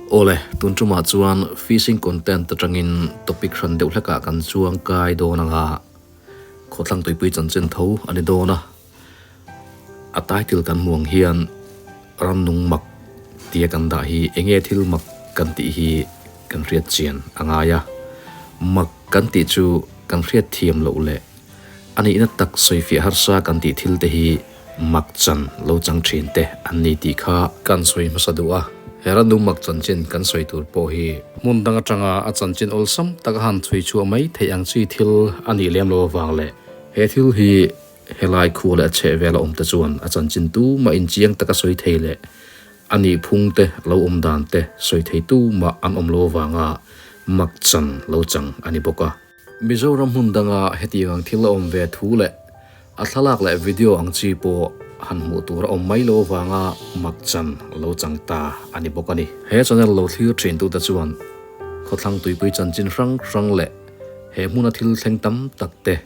Awle, tun tumah chuan fishing content atangin topic hran deuh hlekah kan chuang kai dawn anga khawthlang tuipui chanchin tho a ni dawn a. A title kan hmu ang hian rannung mak tia kan dah hi enge thil mak kan tih hi kan hriat chian a ngai a. Mak kan tih chu kan hriat thiam loh leh a nihna tak sawifiah harsa kan tih thil te hi mak chan lo chang thin te an ni tih kha kan sawi hmasa duh a. He rannung mak chanchin kan sawi tur pawh hi hmun dang atanga a chanchin awlsam taka han chhui chhuah mai theih ang chi thil a nih lem lo avang leh he thil hi Helai khu leh a chheh vela awm te chuan a chanchin tu mah inchiang taka sawi thei leh a nih phung te lo awm dan te sawi thei tu mah an awm lo avanga mak chan lo chang a ni bawk a. Mizoram hmun danga hetiang ang thil a awm ve thu leh a thlalak leh video ang chi pawh han hmuh tur a awm mai lo avanga mak chan lo chang ta a ni bawk a ni. He channel lo thlir thin tute chuan khawthlang tuipui chanchin hrang hrang leh he hmuna thil thleng tam tak te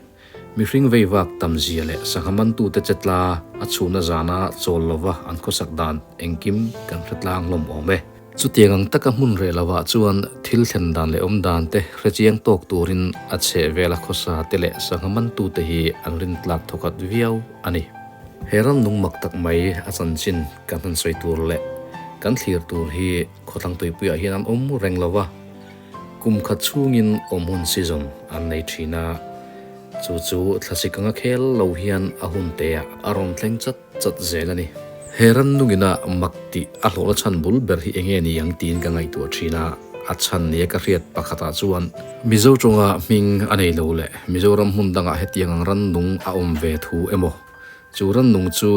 Mihring vei vak tam zia leh sangha mantute che tla a chhunna zana chawl lova an khawsak dan engkim kan hre tlang hlawm awm e. Chutiang ang taka hmun reh lovah chuan thil thlen dan leh awm dan te hre chiang tawk turin a chheh vela khawsa te leh sangha mantute hi an rintlak thawkhat viau a ni. He ram nung mak tak mai a chanchin kan han sawi tur leh kan thlir tur hi khawthlang tuipuiah hian an awm reng lova. Kum khat chhungin awm hun season an nei thin a, chu chu thlasik anga khel lo hian a hun teah a rawn thleng chat chat zel a ni. He rannungina mak tih a hlawhna chhan bul ber hi enge ni ang tiin ka ngaihtuah thin a, a chhan nia ka hriat pakhatah chuan Mizo tawnga hming a nei lo leh Mizoram hmun dangah hetiang ang rannung a awm ve thu emaw, chu rannung chu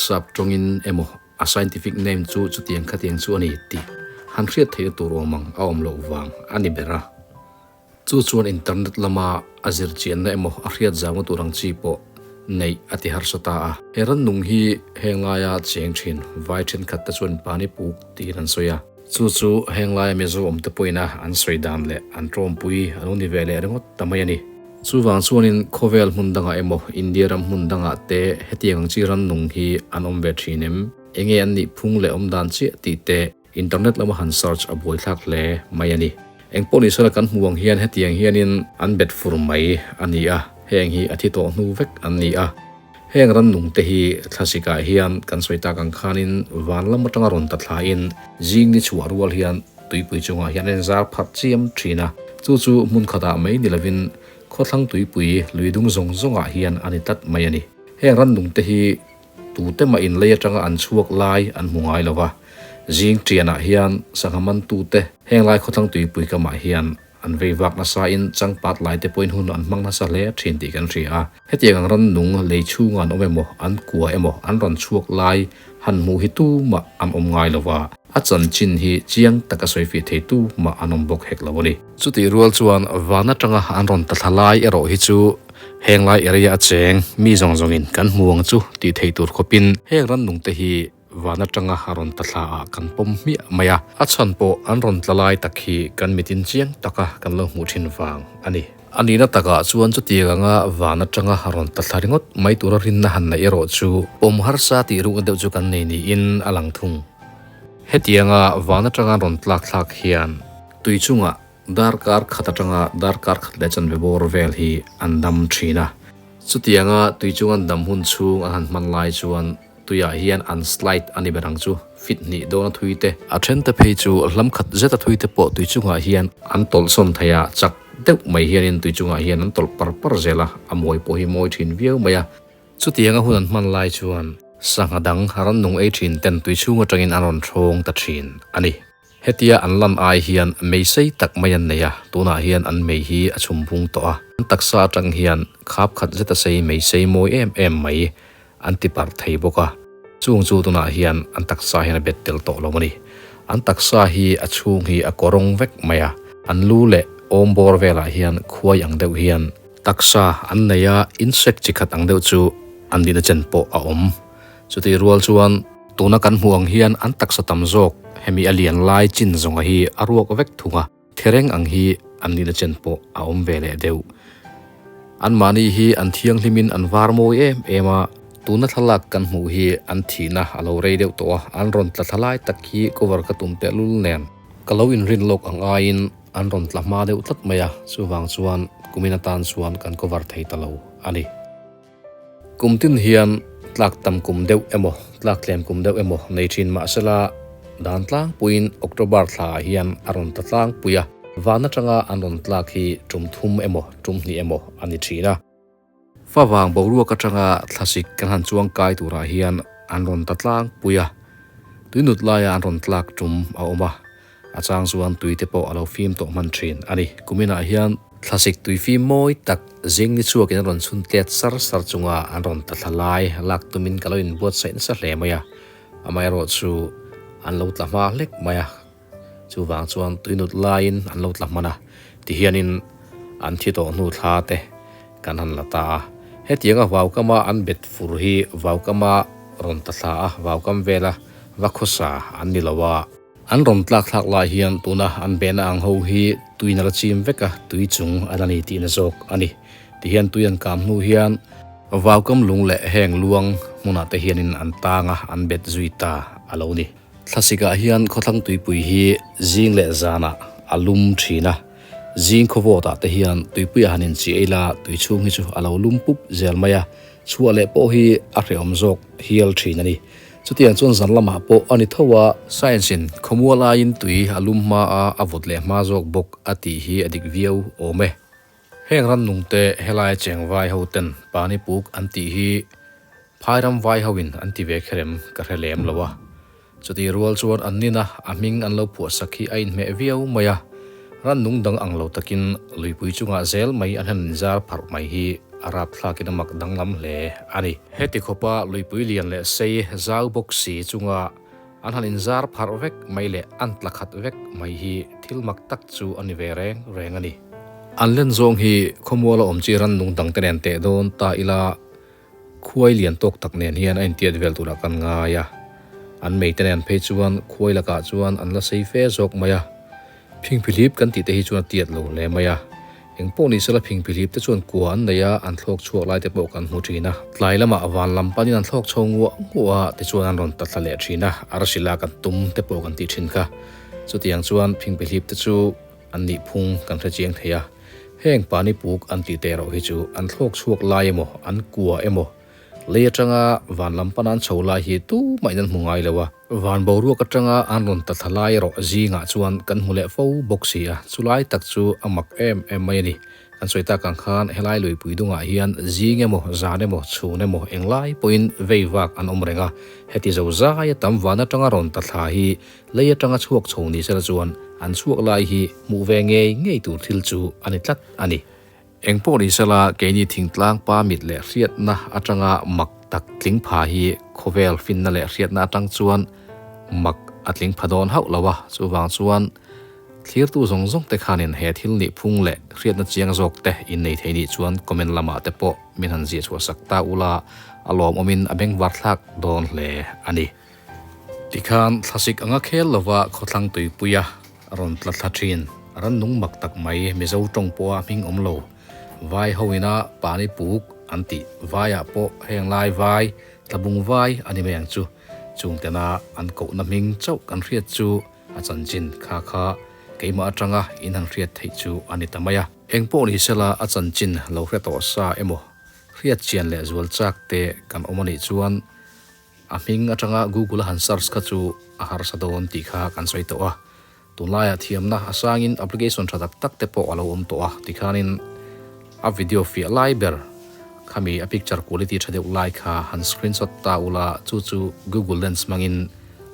sap tawngin emaw A scientific name chu chutiang khatiang chu a ni tih han hriat theihna tur awm ang a awm loh vang a ni ber a. Chu chuan internet lama a zirchianna emaw a hriat zauna tur ang chi pawh neih a ti harsa ta a. He rannung hi heng laia cheng thin vai thenkhat te chuan pani puk tiin an sawi a. Chu chu heng laia Mizo awmte pawhin a an sawi dan leh an tawmpui a lo ni ve leh ringawt ta mai a ni. Chuvang chuanin khawvel hmun dangah emaw India ram hmun dangah te hetiang ang chi rannung hi an awm ve thin em? Enge an nih phung leh awm dan chiah tih te internet lama han search a buaithlak hle mai a ni. Engpawh ni sela kan hmu ang hian hetiang hianin an bet fur mai a ni a, heng hi a thi tawh hnu vek an ni a. Heng rannung te hi thlasikah hian kan sawi tak ang khanin van lam atanga rawn ta thlain zing ni chhuah rual hian tuipui chungah hian an inzar pharh chiam thin a, chu chu hmun khatah mai ni lovin khawthlang tuipui lui dung zawng zawngah hian a ni tlat mai a ni. Heng rannung te hi tute mah in lei atanga an chhuak lai an hmu ngai lo va, zing tianah hian sangha mantute heng lai khawthlang tuipui kamah hian An vei vak nasa in changpat lai te pawhin hun an hmang nasa hle thin tih kan hria a. Hetiang ang ran nung lei chhunga an awm emaw, an kua emaw, an rawn chhuak lai han hmuh hi tumah an awm ngai lo va, a chanchin hi chiang taka sawi fih thei tumah an awm bawk hek lo a ni. Chutih rual chuan van atanga an rawn ta thla lai erawh hi chu heng lai area a cheng mi zawng zawngin kan hmu ang chu tih theih tur khawpin heng ran nung te hi Van atanga a rawn ta thla ah kan pawm hmiah mai a, a chhan pawh an rawn tla lai tak hi kan mitin chiang taka kan lo hmuh thin vang a ni. A nihna takah chuan chutiang anga van atanga a rawn ta thla ringawt mai tura rinna han neih erawh chu pawm harsa tih rukna deuh chu kan nei niin a lang thung. Hetianga van atanga an rawn tlak thlak hian tui chungah darkar khat atanga darkar khat leh chanve bawr vel hi an dam thin a. Chutianga tui chunga an dam hun chhung an han hman lai chuan Tuiah hian an slide a ni ber ang chu, fit hnih dawna thui te. A then te phei chu hlam khat zeta thui te pawh tui chungah hian an tawlh sawn thei a, chak deuh mai hianin tui chungah hian an tawlh par par zel a, a mawi pawh hi mawi thin viau mai a. Chutianga hun an hman lai chuan sangha dang rannung ei thin ten tui chhung atangin an rawn thawng ta thin a ni. Hetia an lan ai hian mei sei tak mai an nei a, tunah hian an mei hi a chhum bung tawh a. An taksa atang hian khap khat zeta sei mei sei mawi em em mai an ti parh thei bawk a, chung chu tunah hian an taksa hian a bet tel tawh lo a ni. An taksa hi a chhung hi a kawrawng vek mai a, an lu leh awm bawr velah hian khuai ang deuh hian taksa an nei a, insect chi khat ang deuh chu an nihna chen pawh a awm. Chutih rual chuan tuna kan hmuh ang hian an taksa tam zawk hemi a lian lai chin zawnga hi a ruak vek thung a, thereng ang hi an nihna chen pawh a awm ve leh deuh. Anmahni hi an thianghlimin an var mawi em em a, tuna thlalak kan hmuh hi an thihna a lo rei deuh tawh a, an rawn tla thla lai tak hi cover ka tum tehlul nen. Ka lo inrin lawk ang aiin an rawn tla hma deuh tlat mai a, chuvang chuan kumin atan chuan kan cover thei ta lo a ni. Kum tin hian tlak tam kum deuh emaw, tlak tlem kum deuh emaw nei thin mahsela dan tlangpuiin October thlaah hian a rawn tla tlangpui a, van atanga an rawn tlak hi tum thum emaw, tum hnih emaw a ni thin a. Favang boruak atanga thlasik kan han chuang kai turah hian an rawn ta tlangpui a, tuinut laia an rawn tlak tum a awm a, a chang chuan tui te pawh a lo fim tawh hman thin a ni. Kuminah hian thlasik tui fim mawi tak zing ni chhuakin a rawn chhun tlet sar sar chunga an rawn ta thla lai lak tumin ka lo inbuatsaih nasa hle mai a, amaherawhchu an lo tla hma hlek mai a. Chuvang chuan tuinut laiin an lo tla hman a, tihianin an thi tawh hnu thla te kan han la ta a. Hetianga vaukama an bet fur hi vaukama rawn ta thla a, vaukam vela va khawsa an ni lo a. An rawn tlak thlak lai hian tuna an behna ang ho hi tuin a la chim vek a, tui chung a la ni tihna zawk a ni. Tihian tui an kam hnu hian vaukam lung leh heng luang hmunah te hianin an tang a, an bet zui ta a lo ni. Thlasikah hian khawthlang tuipui hi zing leh zanah a lum thin a, zing khawvawtah te hian tuipuiah han inchih ei la tui chhung hi chu a lo lum pup zel mai a, chhuah leh pawh hi a hrehawm zawk hial thin a ni. Chutiang chuan zan lamah pawh a ni tho a. Science-in khawmual aiin tui a lum hma a, a vawt leh hma zawk bawk a tih hi a dik viau awm e. Heng rannungte helai cheng vai ho ten pani puk an tih hi Phairam vai hoin an ti ve kher em ka hre lem lo a. Chutih rual chuan an nina a hming an lo phuahsak hi a inhmeh viau mai a, rannung dang ang lo takin luipui chungah zel mai an han inzar pharh mai hi a rapthlakin a mak danglam hle a ni. Heti khawpa luipui lian leh sei zau bawk si chunga an han inzar pharh vek mai leh an tla khat vek mai hi thil mak tak chu a ni ve reng reng a ni. An len zawng hi khawmuala awm chi rannung dangte nen teh dawn ta ila, Khuai lian tawk tak nen hian a intiat vel turah kan ngai a, an meite nen phei chuan khuai lakah chuan an la sei fe zawk mai a. Phingphihlip kan tih te hi chuan a tiat lo hle mai a, eng pawh ni sela phingphihlip te chuan kua an nei a, an thlawk chhuak lai te pawh kan hmu thin a. Tlai lamah van lam panin an thlawk chho nguah nguah a, tichuan an rawn ta thla leh thin a, arsi lak an tum te pawh kan tih thin kha. Chutiang chuan phingphihlip te chu An nih phung kan hre chiang thei a, heng pani puk an tih teh erawh hi chu an thlawk chhuak lai emaw, an kua emaw, lei atanga van lam pana an chho lai hi tumah in an hmu ngai lo a. Van boruak atanga an rawn ta thla lai erawh zingah chuan kan hmu leh fo bawk si a, chulai tak chu a mak em em mai a ni. Kan sawi tak ang khan helai luipui dungah hian zing emaw, zan emaw, chhun emaw englai pawhin vei vak an awm reng a, heti zo zaia tam van atanga rawn ta thla hi Lei atanga chhuak chho ni sela chuan an chhuak lai hi hmuh ve ngei ngei tur thil chu a ni tlat a ni. Eng pawh ni sela keini thingtlang pa mit leh hriatna atanga mak tak tling pha hi khawvel finna leh hriatna atang chuan mak a tling pha dawn hauh lo a, chuvang chuan thlirtu zawng zawng te khanin he thil nih phung leh hriatna chiang zawk te in nei thei nih chuan comment lamah te pawh min han ziah chhuah sak ta ula a lawmawmin a bengvar thlak dawn hle a ni. Tikhan thlasik anga khel lova khawthlang tuipuia rawn tla thla thin rannung mak tak mai Mizo tawng pawha hming awm lo vai hoina pani puk an tih vaiah pawh heng lai vai tlabung vai a ni mai ang chu. Chung tena an kohna hming chauh kan hriat chu a chanchin kha kha keimah atanga in han hriat theih chu a ni ta mai a. Eng pawh ni sela a chanchin lo hre tawh sa emaw hriat chian leh zual chak te kan awm a nih chuan A hming atanga Google a han search kha chu a harsa dawn tih kha kan sawi tawh a. Tunlaiah thiamna a sangin application tha tak tak te pawh a lo awm tawh a, tikhanin a video fiah lai ber khami a picture quality tha deuh lai kha han screenshot ta ula chu chu Google Lens hmangin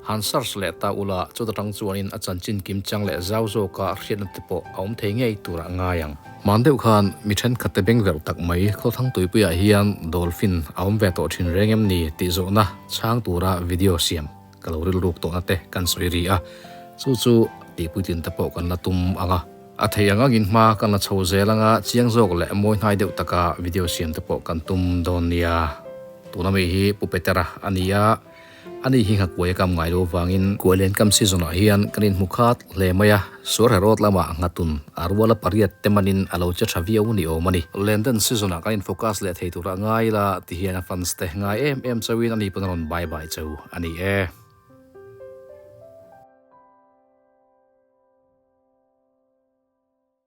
han search leh ta ula chuta tang chuanin a chanchin kim chang leh zau zawka hriatna te pawh a awm thei ngei turah ngai ang. Hman deuh khan mi thenkhat te beng verh tak mai khawthlang tuipuiah hian dolphin a awm ve tawh thin reng em ni tih zawhna chhang tura video siam ka lo rilruk tawhna te kan sawi ri a, chu chu tihpuitlin te pawh kan la tum ang a. A thei ang angin hma kan la chho zel anga chiang zawk leh mawi hnai deuh taka video siam te pawh kan tum dawn nia. Tuna mi hi Pu Petera a ni a. Ani hi nghakuai a kam ngai lo vangin Kuailen kam season ah hian kan inhmu khat hle mai a, Suarhe Road lamah nghatun a ruala pariat te manin a lo che tha viau ni awm a ni. Lenden season ah kan in focus leh thei turah ngai ila ti hian a fans te ngai em em chauhin ani pawn a rawn bye bye chau a ni e.